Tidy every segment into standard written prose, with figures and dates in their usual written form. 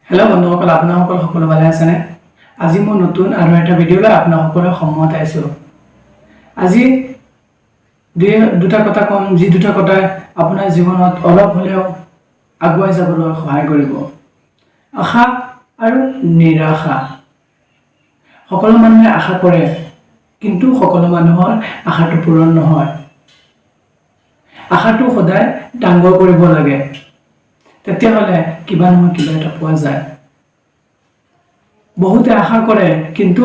Hello' বন্ধুসকল, আপোনালোকৰ সকলো ভালে আছেনে? আজি মই নতুন আৰু এটা ভিডিঅ' লৈ আপোনালোকৰ সন্মুখত আহিছোঁ। আজি দুটা কথা ক'ম, যি দুটা কথাই আপোনাৰ জীৱনত অলপ হ'লেও আগুৱাই যাবলৈ সহায় কৰিব। আশা আৰু নিৰাশা। সকলো মানুহে আশা কৰে, কিন্তু সকলো মানুহৰ আশাটো পূৰণ নহয়। আশাটো সদায় ডাঙৰ কৰিব লাগে, তেতিয়াহ'লে কিবা নহয় কিবা এটা পোৱা যায়। বহুতে আশা কৰে কিন্তু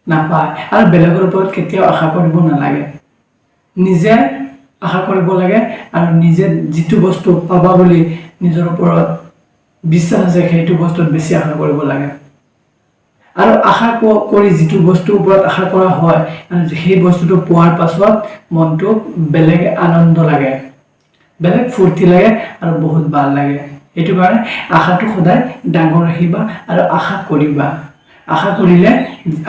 নাপায়। আৰু বেলেগৰ ওপৰত কেতিয়াও আশা কৰিব নালাগে, নিজে আশা কৰিব লাগে আৰু নিজে যিটো বস্তু পাবা বুলি নিজৰ ওপৰত বিশ্বাস আছে, সেইটো বস্তুত বেছি আশা কৰিব লাগে। আৰু আশা কৰি যিটো বস্তুৰ ওপৰত আশা কৰা হয় আৰু সেই বস্তুটো পোৱাৰ পাছত মনটো বেলেগ আনন্দ লাগে, বেলেগ ফূৰ্তি লাগে আৰু বহুত ভাল লাগে। সেইটো কাৰণে আশাটো সদায় ডাঙৰ ৰাখিবা আৰু আশা কৰিবা। আশা কৰিলে,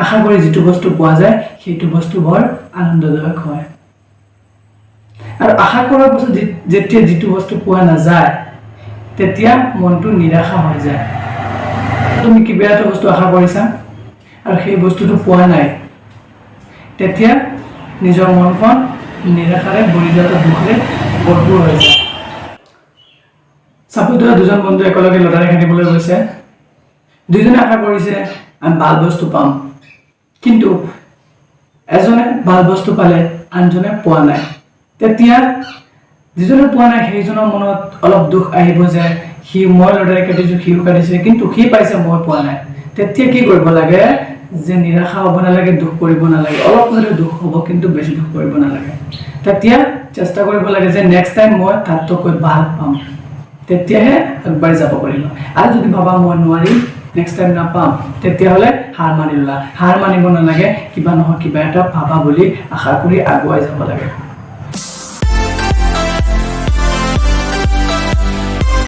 আশা কৰি যিটো বস্তু পোৱা যায়, সেইটো বস্তু বৰ আনন্দদায়ক হয়। আৰু আশা কৰাৰ পাছত যেতিয়া যিটো বস্তু পোৱা নাযায়, তেতিয়া মনটো নিৰাশা হৈ যায়। তুমি কিবা এটা বস্তু আশা কৰিছা আৰু সেই বস্তুটো পোৱা নাই, তেতিয়া নিজৰ মনখন নিৰাশাৰে ভৰি যোৱা, দুখেৰে ভৰপূৰ হৈ যায়। চাপোজ ধৰা দুজন বন্ধু একেলগে লটাৰী খেলিবলৈ গৈছে। দুইজনে আশা কৰিছে আমি ভাল বস্তু পাম, কিন্তু এজনে ভাল বস্তু পালে, আনজনে পোৱা নাই। তেতিয়া যিজনে পোৱা নাই, সেইজনৰ মনত অলপ দুখ আহিব যে সি, মই লটাৰী কাটিছোঁ, সিও কাটিছে, কিন্তু সি পাইছে, মই পোৱা নাই। তেতিয়া কি কৰিব লাগে যে নিৰাশা হ'ব নালাগে, দুখ কৰিব নালাগে। অলপ হ'লেও দুখ হ'ব, কিন্তু বেছি দুখ কৰিব নালাগে। তেতিয়া চেষ্টা কৰিব লাগে যে নেক্সট টাইম মই তাতোতকৈ ভাল পাম, তেতিয়াহে আগবাঢ়ি যাব পাৰিবা। আৰু যদি ভাবা মই নোৱাৰিম, নেক্সট টাইম নাপাম, তেতিয়াহ'লে হাৰ মানি ল'লা। হাৰ মানিব নালাগে। কিবা নহয় কিবা এটা পাবা বুলি আশা কৰি আগুৱাই যাব লাগে।